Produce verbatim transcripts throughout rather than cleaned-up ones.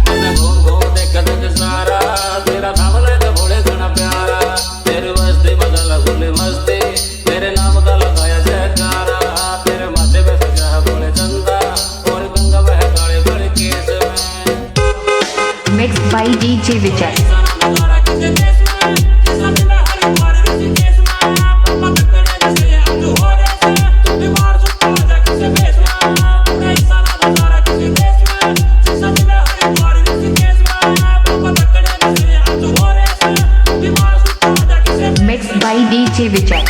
मन्ने घूम घूम देख देख सारा, तेरा सामने तो भोले घना प्यारा। तेरी बस्ती में चला खुली मस्ती, तेरे नाम का लगाया जयकारा। तेरे माथे पे सजा है भोले चंदा, और गंगा बहे काले काले केस में। Mixed by D J Vijay. Mixed by D J Vijay.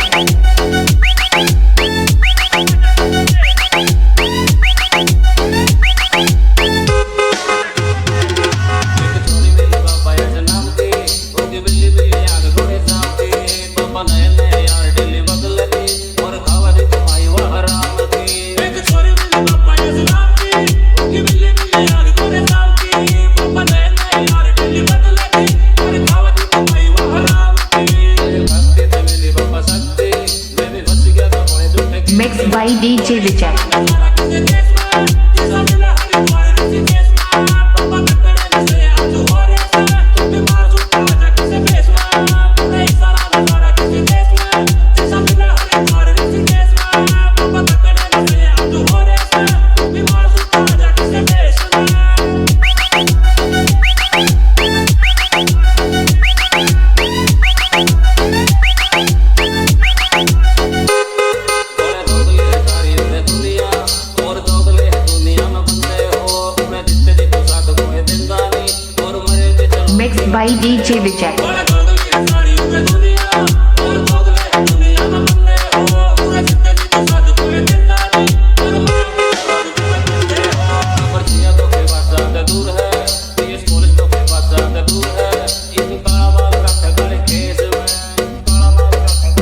Mixed by D J Vijay. Mixed by D J Vijay.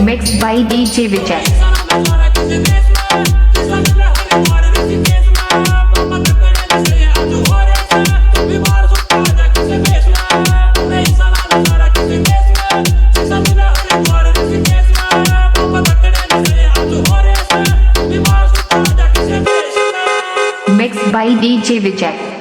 Mixed by D J Vijay. Mixed by D J Vijay.